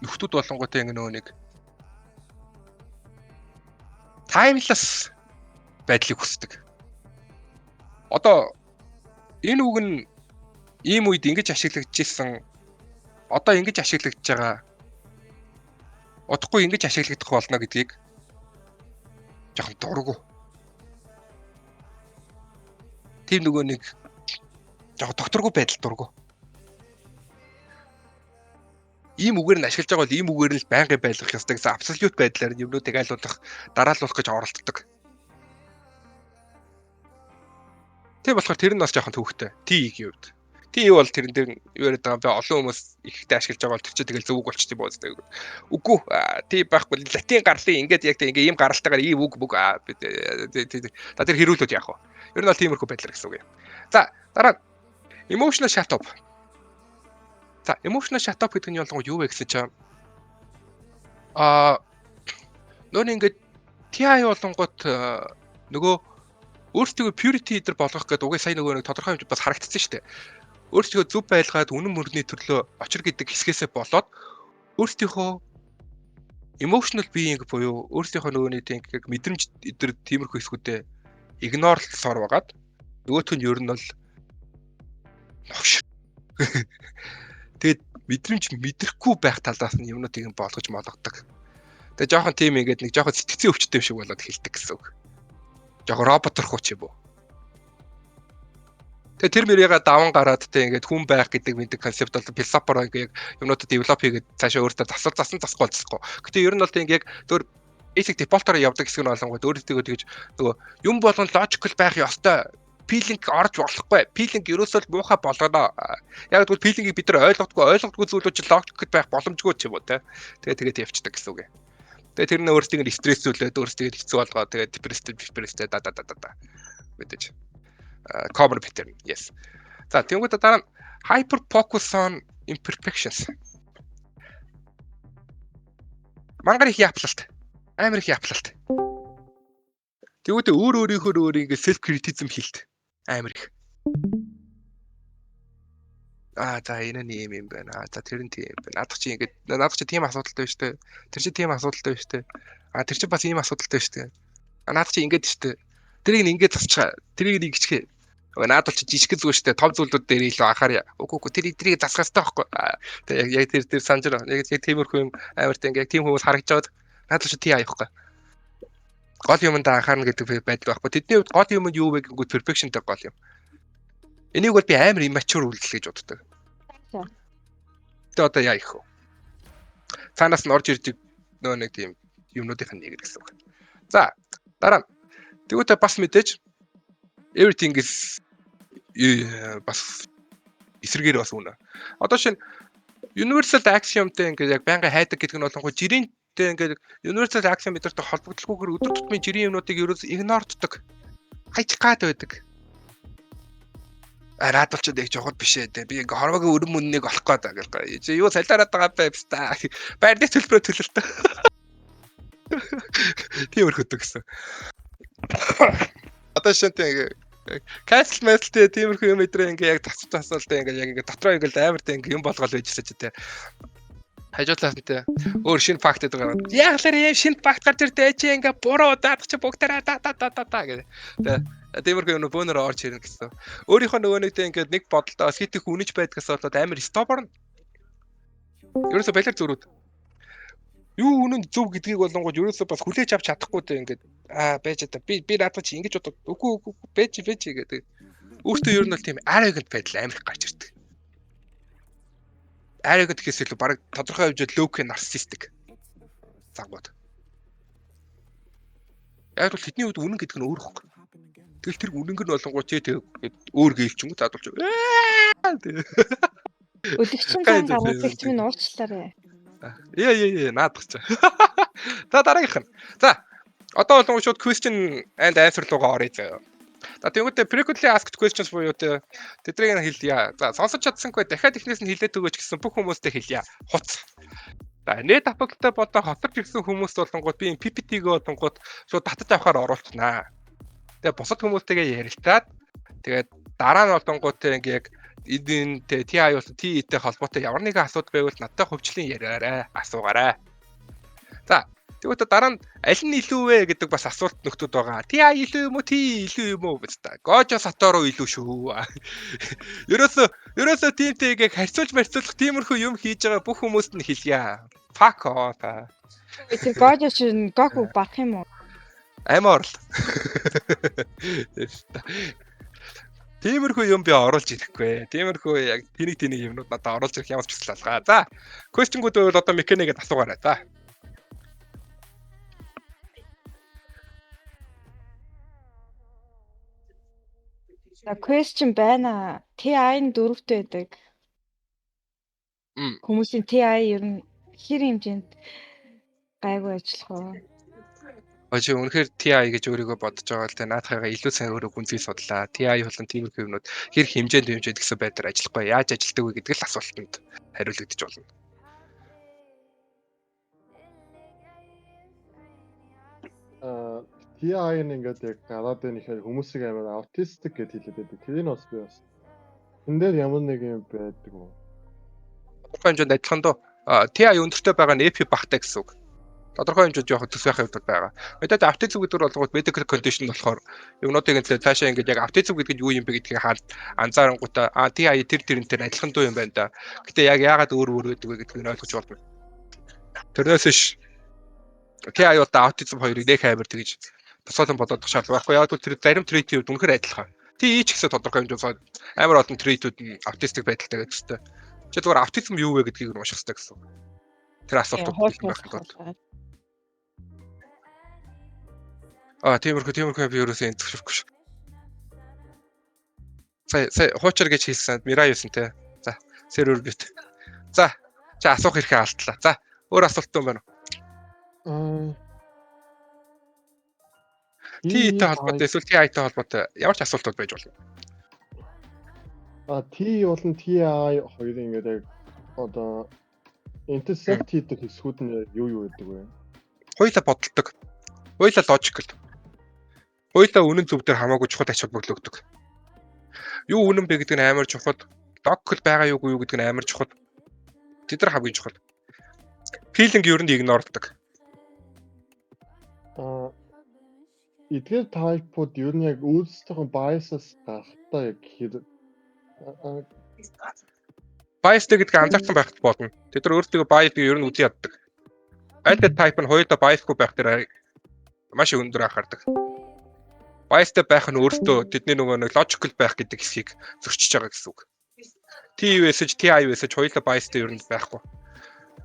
нөхдүүд болонгуудын ингээ нөгөө нэг timeless байдлыг хүсдэг. Одоо энэ үг нь ийм үед ингэж ашиглагдчихсэн, одоо ингэж ашиглагдж байгаа, удахгүй ингэж ашиглагдах болно гэдгийг жоохон дургу. Тийм нөгөө нэг жоохон докторгүй байдал дургу. Ийм үгээр нь ашиглаж байгаа бол ийм үгээр нь л байнгын байлгах ёстой гэсэн абсолют байдлаар юмнуудыг аль болох дараалуулах гэж оролддог. Тийм болохоор тэр нь бас жоохон төвхтэй. T-ийн хувьд. T бол тэрэн дээр юу яриад байгаа юм бэ? Олон хүмүүс ихтэй ашиглаж байгаа бол тэр чинь тэгэл зөв үг болчтой юм уу гэдэг. Үгүй, T байхгүй, латин гарлын ингээд яг тэг ингээ ийм гаралтайгаар ийм үг бүг за тэр хэрүүлүүд яах вэ? Ер нь бол тиймэрхүү байдлаар гэсэн үг юм. За, дараа emotional shut up. За, emotional shut up гэдэг нь ялангуяа юу вэ гэсэн чинь нөө ингээд TI болонгот нөгөө өөрсдөө purity эдэр болгох гэдэг угсаа сая нөгөө нэг тодорхой хэмжээ бас харагдсан шүү дээ. Өөрсдөө зөв байлгаад үнэн мөрний төрлөө очир гэдэг хэсгээсээ болоод өөрсдийнхөө emotional being буюу өөрсдийнхөө нөгөө нэг тийм мэдрэмж эдэр тиймэрхүү хэсгүүдээ игнорлсоор байгаад нөгөөх нь ер нь бол новш. Тэгээд мэдрэмж мэдрэхгүй байх талаас нь юмнуудыг болгож молгодог. Тэгээ жоохон тийм ингээд нэг жоохон сэтгцийн өвчтэй юм шиг болоод хэлдэг гэсэн үг. Жоохон роботорхуу ч юм уу. Тэгээ тэр мөрийга даван гараад те ингээд хүн байх гэдэг мэддэг концепт бол философороо ингээд яг юмнуудад develop хийгээд цаашаа өөртөө засал засан засахгүй засахгүй. Гэтэ ер нь бол тийм ингээд яг зөв basic default-оор явдаг хэсэг нь болонгууд өөртөө тэгэж нөгөө юм болгон logical байх ёстой Feeling орж болохгүй. Feeling ерөөсөө л муухай болгоно. Яг тэгвэл feeling-ийг бид нар ойлгодгүй, ойлгодгүй зүйлүүд чинь логик байх боломжгүй ч юм уу те. Тэгээд явчихдаг гэсэн үг. Тэгээд тэр нь өөрсдийг нь стрессүүлээд, өөрсдийг хэцүү болгоо. Тэгээд депресстэй да да да да да. Мэдээж. Common pattern. Yes. За, тэнгуү дараа нь hyper focus on imperfections. Мангар их яплалт. Амар их яплалт. Тэгвэл өөр өөрийнхөө өөр ингэ self criticism хийлт. Амар их. Аа, за, энэ нь юм юм байна. Аа, за, тэр нь тийм байна. Наадах чи ингэ, наадах чи тийм асуудалтай биш үү? Тэр чи тийм асуудалтай биш үү? Аа, тэр чи бас ийм асуудалтай биш үү? Аа, наадах чи ингэж шүү дээ. Тэрийг нь ингэж засчихаа. Тэрийг нь ингэчихээ. Наадвал чи жижиг зүйл шүү дээ. Том зүйлүүд дээр илүү анхаарь. Үгүй, үгүй, тэр тэрийг засах хэрэгтэй байхгүй. Тэг яг яг тэр тэр санаж байгаа. Яг яг тиймэрхүү юм амар тэг яг тийм хүмүүс харагдаж байгаад наадвал чи тий аяхгүй. Гол юмд анхаарна гэдэг байдал байхгүй. Тэдний хувьд гол юм нь юу вэ гэнгүүт perfection-тэй гол юм. Энийг бол би амар immature үйлдэл гэж боддог. Тэгээ одоо яа их вэ? Цаанаас нь орж ирж нөө нэг тийм юмнуудынх нь нэг гэсэн үг. За, дараа нь тэгвэл бас мэдээж everything is бас эсрэгээр бас үнэ. Одоо шинэ universal axiom-тэй ингээд яг байнга хайдаг гэдэг нь болонгоо жирийнтэй ингээд universal axiom бидэртэй холбогдлохгүйгээр өдөр тутмын жирийн юмнуудыг ерөөс ignore-ддог. Хайчих гад байдаг. А, наадвал ч яг жохот биш ээ. Би ингээ хорвоогийн өрөн мөннийг олох гээд байгаа гэл. Чи юу солиороод байгаа бэ та. Байрны төлбөрөө төлөлтөө. Тиймэрхүү гэсэн. Одоо шинэ ингээ cancel мэсэлтэй тиймэрхүү юм өдрөө ингээ яг тасч тасаалтай ингээ яг ингээ дотроо ингээ амар тэ ингээ юм болгол байжсэн чи тэ. Хажуудлаас нь тэ өөр шинэ факт гэдэг гараад. Яг л юм шинэ факт гарч ирдээ, чи ингээ буруу даадах чи бүгдээрээ да да да да да гэх. Тэ тиймэрхүү юм бөөнөр орж ирнэ гэсэн. Өөрийнхөө нөгөө нэг тэ ингээд нэг бодолтой бас хит их үнэж байдгаас болоод амар stubborn. Ерөөсө балиар зөрүүд. Юу үнэн зөв гэдгийг болонгууд ерөөсө бас хүлээж авч чадахгүй тэ ингээд аа байж та би би наадах чи ингэж бодод, үгүй үгүй, байж байж гэдэг. Өөртөө ер нь бол тийм arrogant байдал амар их гарч ирдэг. Arrogant гэхээс илүү бараг тодорхой хэмжээд low-key narcissistic зангууд. Яг бол тэдний хувьд үнэн гэдэг нь өөр ихгүй. Тэгэл тэр үнэнг нь болонгууд чи тэг өөр гэлчэнгүү заадуулж. Өлөгчин зан гаргацэгч минь уучлаарай. Яа яа яа, наадах чи. За, дараагийнх нь. За, одоо болон шууд question and answer руугаа оръё заяа. За, тэгвэл frequently asked questions буюу тэднийг нь хэлье. За, сонсож чадсангүй дахиад эхнээс нь хэлээд өгөөч гэсэн бүх хүмүүстэй хэлье. Хуц. За, нийт апплтай бодоо хоторч ирсэн хүмүүс болонгууд би энэ PPT-г болонгууд шууд татаж авахар оруулчихнаа. Тэгээ бусад хүмүүстэйгээ ярилцаад, тэгээд дараа нь болонгууд ингээ яг энэ TI болон TE-тэй холбоотой ямар нэгэн асуудал байвал надтай хувьчлан яриарай, асуугаарай. За, тэгвэл дараа нь аль нь илүү вэ гэдэг бас асуулт нөхдүүд байгаа. TI илүү юм уу, TE илүү юм уу гэж та. Гожо Сатору илүү шүү. Ерөөсөө тиймтэйгээ харьцуулж марцуулах тиймэрхүү юм хийж байгаа бүх хүмүүст нь хэлье. Fuck off. Тэр Гожо чинь Гоку барах юм уу? Амиа орол. Тиймэрхүү юм би оруулж ирэхгүй. Тиймэрхүү яг тэнэг тэнэг юмнууд надад оруулж ирэх ямар ч хүсэл алгаа. За, question-гүүд байвал одоо механикэд асуугаарай. За. За, question байна. TI нь дөрөвтэй байдаг. Хүмүүсийн TI ер нь хэр хэмжээнд гайгүй ажиллах вэ? Ожи үнэхээр TI гэж өөрийгөө бодож байгаа л тэ наадахыгаа илүү сайн өөрөө гүнзгий судлаа. TI болон тиймэрхүү юмнууд хэр хэмжээнд гэсэн байдлаар ажиллахгүй, яаж ажилладаг вэ гэдэг л асуултанд хариулагдаж болно. Аа, TI нь ингээд яг гараад байна гэхээр хүмүүсийг амар autistic гэж хэлээд байдаг. Тэрийг бас би бас энэ дээр ямар нэг юм байдаг уу? Тодорхой хэмжээнд адилхан дөө. TI өндөртэй байгаа нь AP багтай гэсэн үг. Тодорхой хэмжээнд жоох төс байхын хувьд байгаа. Мэдээд аутизм гэдэг нь болгоод medical condition болохоор юмнуудыг энэ цаашаа ингээд яг аутизм гэдэг нь юу юм бэ гэдгийг хаалт анзаарангуудаа а TI тэр тэрнтэй адилхан дуу юм байна да. Гэтэ яг яагаад өөр өөр байдаг вэ гэдгийг ойлгож болно. Тэрнээс биш TI одоо аутизм хоёрыг нэх амар тэгж тусгаалan бодоод шаардлага байхгүй. Яг тэр зарим trait-ийн хувьд үнэхээр адилхан. TI ч гэсэн тодорхой хэмжээнд амар олон trait-үүд нь autistic байдалтай гэдэг хэвээр. Чи зүгээр аутизм юу вэ гэдгийг нь унших хэрэгтэй гэсэн. Тэр асуултууд байх тул. Аа, тиймэрхүү би ерөөсөө энэ зөвшөөрөхгүй шүү. Сая сая хуучир гэж хэлсэн. Мира юусэн те. За, сервер бит. За, чи асуух эрхээ алдлаа. За, өөр асуулт юм байна уу? Аа. TI-тэй холбоотой эсвэл TI-тэй холбоотой ямар ч асуултууд байж болно. А T болон TI хоёрын ингээд яг одоо intersect хийдэг хэсгүүд нь юу юу гэдэг вэ? Хоёулаа бодолдог. Хоёулаа logical. Хоёулаа үнэн зөв дээр хамаагүй чухал ач холбогдол өгдөг. Юу үнэн бэ гэдэг нь амар чухал. Logical байгаа юугүй юу гэдэг нь амар чухал. Тэд нар хамгийн чухал. Feeling ер нь ignore-ддаг. А эдгээр type-ууд ер нь яг өөрсдийнхөө bias-аас гарахтаа яг хэр Bias-тэй гэдгийг анзаарсан байх болно. Тэд нар өөрсдөө bias-ыг ер нь үзэн яддаг. Аль аль type нь хоёулаа bias-гүй байх дээр маш өндөр анхаардаг. Bias-тэй байх нь өөртөө тэдний нөгөө нэг logical байх гэдэг хэсгийг зөрчиж байгаа гэсэн үг. T-ээс TI-ээс хоёулаа bias-тэй ер нь байхгүй.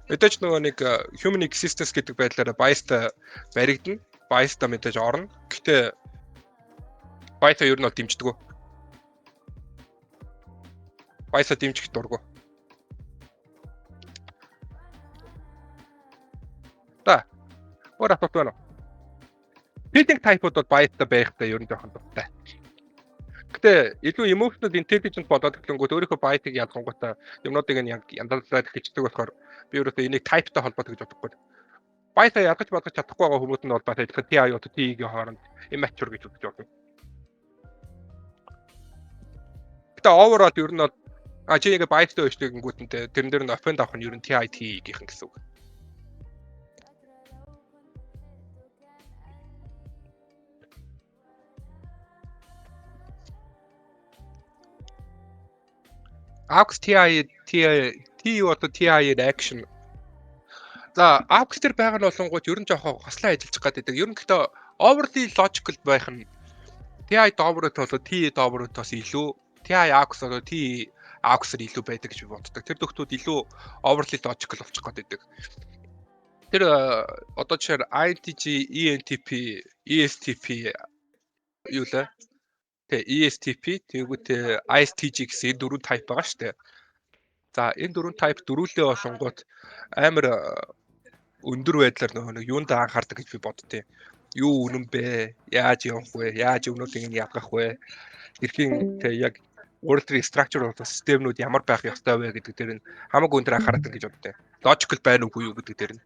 Мэдээж нөгөө нэг human existence гэдэг байдлаараа bias-тай баригдана. Bias-тай мэдээж орно. Гэхдээ bias-а ер нь бол дэмждэг. Bias-а дэмжих дургу. За. Өөр асуулт байна уу? Feeling type-ууд бол bias-тай байхтай ер нь жоохон дуртай. Гэтэ илүү emotional intelligent болоод эхлэнгүүт өөрийнхөө bias-ыг ялгангуудаа юмнуудыг нь янзлаад хичдэг болохоор би өөрөөсөө энийг type-тай холбоотой гэж бодохгүй. Bias-а ялгаж бодож чадахгүй байгаа хүмүүс нь бол бас адилхан TI болон TE-ийн хооронд immature гэж үзэж байна. Гэтэ overall ер нь бол чи ингээ bias-тай байж гэнгүүт нь тэрэн дээр нь offend авах нь ер нь TI TE-гийнхэн гэсэн үг. AUX TI TI T одоо TI action. За, AUX дээр байгаа нь болонгууд ер нь жоохон хослон ажиллаж гадаг. Ер нь гэхдээ overly logical байх нь TI dominant болоо T dominant-оос илүү TI AUX болоо T AUX-аар илүү байдаг гэж би боддог. Тэр дөхтүүд илүү overly logical болчих гээд байдаг. Тэр одоо жишээр INTJ, ENTP, ESTP юу лээ? Тэ ESTP тэгвэл ISTJ гэсэн энэ дөрвөн type байгаа шүү дээ. За, энэ дөрвөн type дөрвөлээ болонгууд амар өндөр байдлаар нөгөө нэг юунд анхаардаг гэж би боддیں۔ Юу үнэн бэ? Яаж явах вэ? Яаж юмнуудыг нь ялгах вэ? Тэрхийн тэ яг world structure болон системнүүд ямар байх ёстой вэ гэдэг дээр нь хамаагүй өндөр анхаардаг гэж боддیں۔ Logical байна уугүй юу гэдэг дээр нь.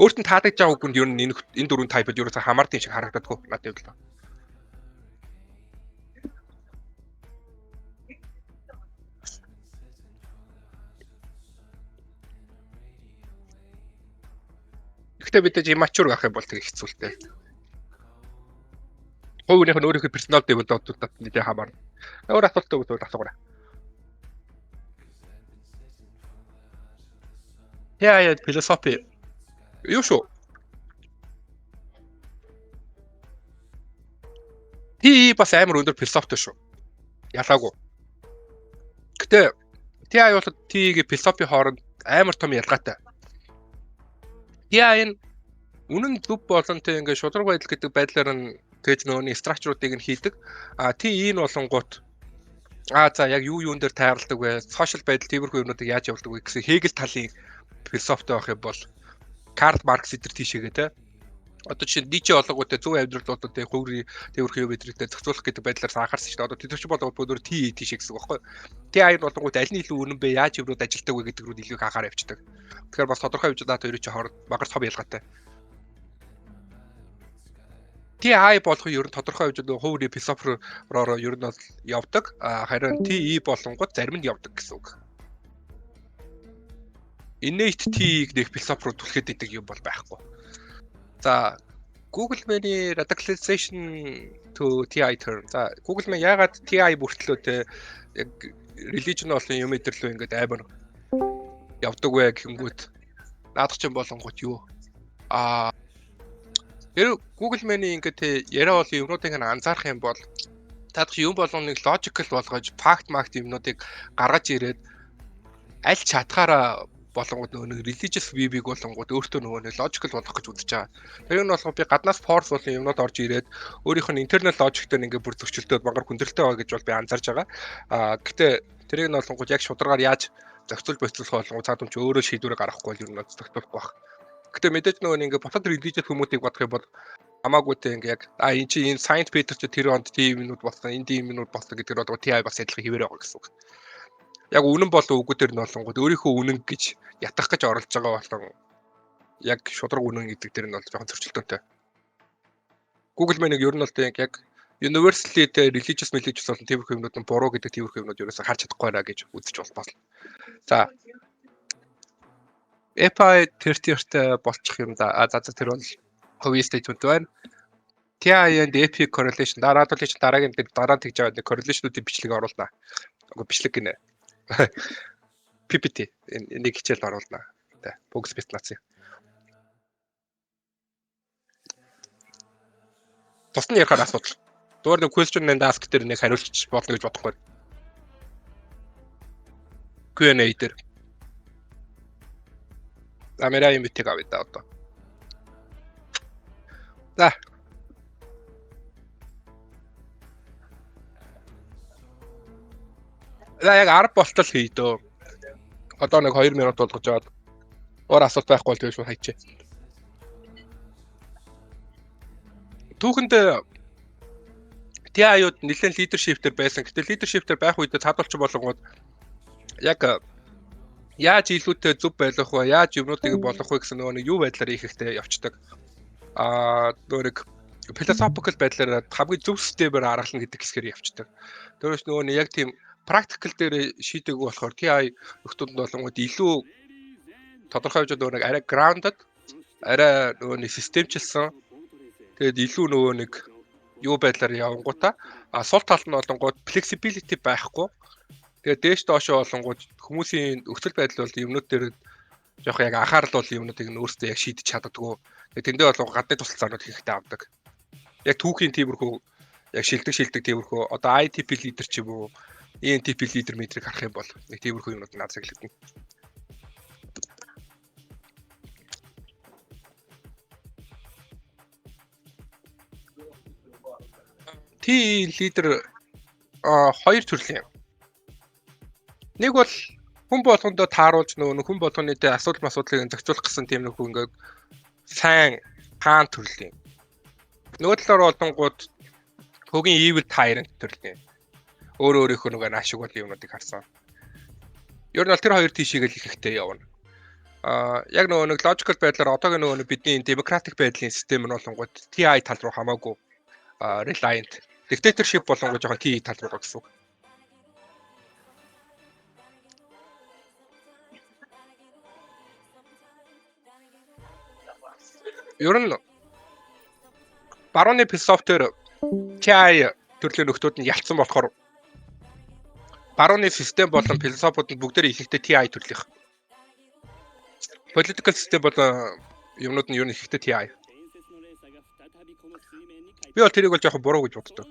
Өөрт нь таалагдж байгаа үгэнд ер нь энэ дөрвөн type-д ерөөсөө хамаардын шиг харагдадаггүй надад бодлоо. Гэхдээ мэдээж immature байх юм бол тэг хэцүү л дээ. Хувь хүнийх нь өөрийнхөө personal development-д нэлээ хамаарна. Өөр асуулт өгвөл асуугаарай. Яа, яа, философи юу шүү? TI бас амар өндөр философитой шүү. Ялаагүй. Гэтэ TI бол TI-гийн философи хооронд амар том ялгаатай. TI нь үнэн зөв болон тэг ингээд шударга байдал гэдэг байдлаар нь тэгж нөгөөний structure-уудыг нь хийдэг. А TI нь болонгууд за яг юу юун дээр тайралдаг вэ? Social байдал тиймэрхүү юмнуудыг яаж явуулдаг вэ гэсэн Хегел талын философитой байх юм бол Карл Маркс эдэр тийшээгээ те. Одоо жишээ нь Ницше олоогоотой зөв амьдрал болоо те хувийн тиймэрхүү юм эдрэгтэй зохицуулах гэдэг байдлаар анхаарсан шүү дээ. Одоо тэд чинь болоод бүгд TI тийшээ гэсэн үг байхгүй. TI нь болонгууд аль нь илүү үнэн бэ? Яаж юмнууд ажилтдаг вэ гэдэг рүү илүү их анхаарал явчихдаг. Тэгэхээр бас тодорхой хэмжээнд наад хоёрын чинь хооронд багар том ялгаатай. TI болох нь ер нь тодорхой хэмжээнд хувийн философороор ер нь бол явдаг. Харин TE болонгууд зарим нь явдаг гэсэн үг. Innate T-ийг нэг философи руу түлхээд идэг юм бол байхгүй. За, Google Man-ий radicalization to TI term. За, Google Man яагаад TI бүртлөө те яг religion болон юм эдэрлөө ингээд амар явдаг вэ гэхэнгүүт наадах чинь болонгууд юу? Тэр Google Man-ий ингээд те яриа бол юмнуудыг нь анзаарах юм бол таадах юм болгоныг logical болгож fact marked юмнуудыг гаргаж ирээд аль чадхаараа Болонгууд нөгөө нэг religious view-г болонгууд өөртөө нөгөө нэг logical болгох гэж үзэж байгаа. Тэр нь болохоор би гаднаас force болон юмнууд орж ирээд өөрийнх нь internal logic-тэй ингээ бүр зөрчилдөд мангар хүндрэлтэй байгаа гэж бол би анзаарч байгаа. Гэтэ тэрийг нь болонгууд яг шударгаар яаж зохицуул болцуулах болонгууд цаад юм чи өөрөө шийдвэрээ гаргахгүй бол ер нь зохицуулахгүй байх. Гэтэ мэдээж нөгөө ингээ бусад religious хүмүүсийг бодох юм бол хамаагүй те, ингээ яг энэ чи энэ Saint Peter чи тэр онд тийм юмнууд болсон, энэ тийм юмнууд болсон гэдэг нь бол TI бас адилхан хэвээр байгаа гэсэн үг. Яг үнэн болов үгүй тэр нь болонгууд өөрийнхөө үнэн гэж ятгах гэж оролдож байгаа болон яг шудраг үнэн гэдэг тэр нь бол жоохон зөрчилдөөнтэй. Google мэн нэг ер нь бол яг universally те religious religious болон тиймэрхүү юмнууд нь буруу гэдэг тиймэрхүү юмнууд ерөөсөө харж чадахгүй байна гэж үзэж бол. За, FI 30-т болчих юм да. За, тэр бол хувийн statement байна. TI and AP correlation дараа бол чинь дараагийн дараа тэгж байгаа нэг correlation-уудын бичлэг оруулна. Үгүй, бичлэг гинэ. PPT энийг хичээл оруулна. Тэ фокус презентаци. Тусны ярихаар асуудал. Зүгээр нэг question and ask дээр нэг хариулчих болно гэж бодохгүй. Q&A дээр. Камера юм битэг авъя да одоо. За. За, яг 10 болтол хий дөө. Одоо нэг 2 минут болгож аваад өөр асуулт байхгүй бол тэгэж шууд хайчээ. Түүхэнд TI-ууд нэлээд leadership дээр байсан. Гэтэ leadership дээр байх үедээ цаадуулч болонгууд яг яаж илүүтэй зөв байлгах вэ? Яаж юмнуудыг болгох вэ гэсэн нөгөө нэг юу байдлаар их ихтэй явцдаг. Нөгөө нэг philosophical байдлаар хамгийн зөв системээр аргална гэдэг хэсгээр явцдаг. Тэрээс нөгөө нэг яг тийм practical дээр шийдээгүй болохоор TI нөхдүүд нь болонгууд илүү тодорхой хэмжээнд нөгөө нэг арай grounded, арай нөгөө нэг системчилсэн, тэгээд илүү нөгөө нэг юу байдлаар явангуудаа сул тал нь болонгууд flexibility байхгүй. Тэгээд дээш доошоо болонгууд хүмүүсийн нөхцөл байдал бол юмнууд дээр жоох яг анхаарал бол юмнуудыг нь өөрсдөө яг шийдэж чаддаггүй. Тэгээд тэндээ болон гадны тусалцаанууд хэрэгтэй авдаг. Яг түүхийн тиймэрхүү яг шилдэг шилдэг тиймэрхүү одоо ITP лидер ч юм уу, ENTP лидер метрик харах юм бол нэг тиймэрхүү юмнууд нь азаглагдана. T лидер хоёр төрлийн юм. Нэг бол хүн болгондоо тааруулж нөгөө хүн болгоны тэ асуудал масуудлыг зохицуулах гэсэн тийм нэг хүн ингээд сайн хаан төрлийн. Нөгөө талаар болонгууд хөгийн evil tyrant төрлийн. Өөр өөрийнхөө нөгөө ашиг бол юмнуудыг харсан. Ер нь бол тэр хоёр тийшээгээ л их ихтэй явна. Яг нөгөө нэг logical байдлаар одоогийн нөгөө нэг бидний democratic байдлын систем нь болонгууд TI тал руу хамаагүй reliant. Dictatorship болонгууд жоохон TI тал руу гэсэн үг. Ер нь барууны философи TI төрлийн нөхдүүд нь ялцсан болохоор барууны систем болон философиуд нь бүгдээр ихэнхдээ TI төрлийнх. Political систем болон юмнууд нь ер нь ихэнхдээ TI. Би бол тэрийг бол жоохон буруу гэж боддог.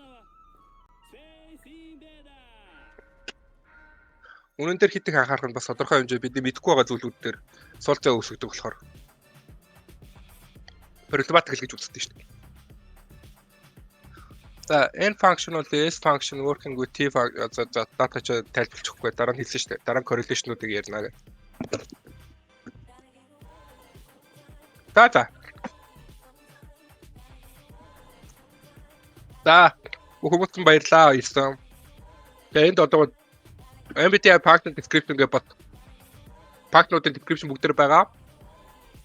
Үнэн дээр хит их анхаарах нь бас тодорхой хэмжээ бидний мэдэхгүй байгаа зүйлүүд дээр сул зай үүсгдэг болохоор проблематик л гэж үздэг шүү дээ. За, N function бол S function working with T, за, дата ч тайлбарлахгүй, дараа нь хэлсэн шүү дээ. Дараа нь correlation-уудыг ярина гэх. За. За, бүх хүмүүст нь баярлалаа ирсэн. Тэгээ энд одоо MBTI function description гэх бот function-уудын description бүгд төр байгаа.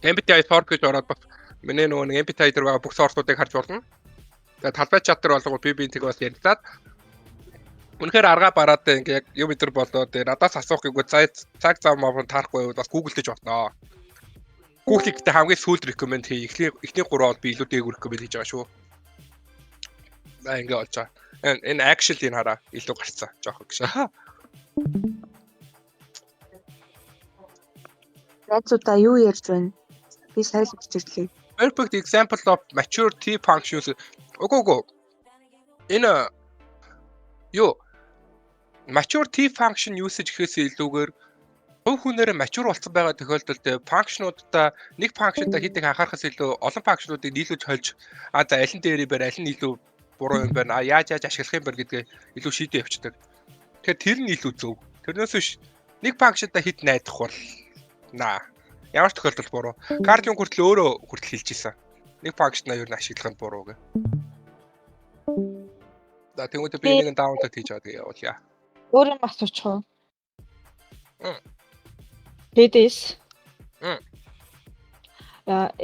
MBTI source гэж ороод бас миний нөгөө нэг MBTI дээр байгаа бүх source-уудыг харж болно. Тэгээ талбай чат дээр болгоо би бинтийг бас ярилцаад үнэхээр аргаа бараад ингээ яг юм өдр болоо тэгээ надаас асуух гэвэл цаг зав мав таарахгүй бас Google-дэж болно. Google-ийг гэтээ хамгийн сүүлд recommend хий. Эхний гурав бол би илүү дээгүүр recommend хийж байгаа шүү. За, ингээ болж байгаа. Энэ actually энэ хараа илүү гарцсан жоох гэж. Найзуудаа юу ярьж байна? Би сая л бичиж ирлээ. Perfect example of mature T functions. Үгүй, үгүй. Энэ юу mature T function usage гэхээс илүүгээр Хувь хүнээрээ mature болсон байгаа тохиолдолд function-уудаа нэг function-даа хэд их анхаарахаас илүү олон function-уудыг нийлүүлж хольж а за аль нь дээр юм бэ, аль нь илүү буруу юм байна, а яаж яаж ашиглах юм бэ гэдгээ илүү шийдээ явчихдаг. Тэгэхээр тэр нь илүү зөв. Тэрнээс биш нэг function-даа хэд найдах бол наа. Ямар ч тохиолдолд буруу. Карл Юнг хүртэл өөрөө хүртэл хэлж исэн. Нэг function-аа ер нь ашиглах нь буруу гэх. За тэгвэл би энийг download хийж аваад явуулъя. Өөр юм асуучих уу? PDS.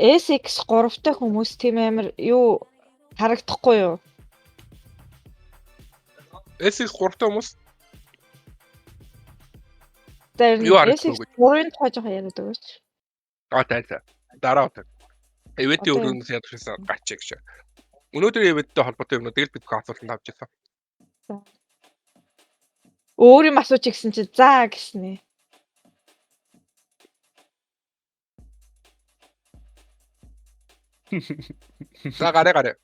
SX 3-тай хүмүүс тийм амар юу харагдахгүй юу? SX 3-тай хүмүүс За юу SX харагдахгүй гэж? 3-ын тухай жоохон яриад өгөөч. Аа за. Дараа удаа. Event-ийн Одоо өрөөнөөс ядчихсан гачиг гэж. Өнөөдрийн event-тэй холбоотой юмнуудыг л бид бүхэн асуултанд авч ирсэн. За. Өөр юм асууч гэсэн чи за гэснэ. За гараа гараа.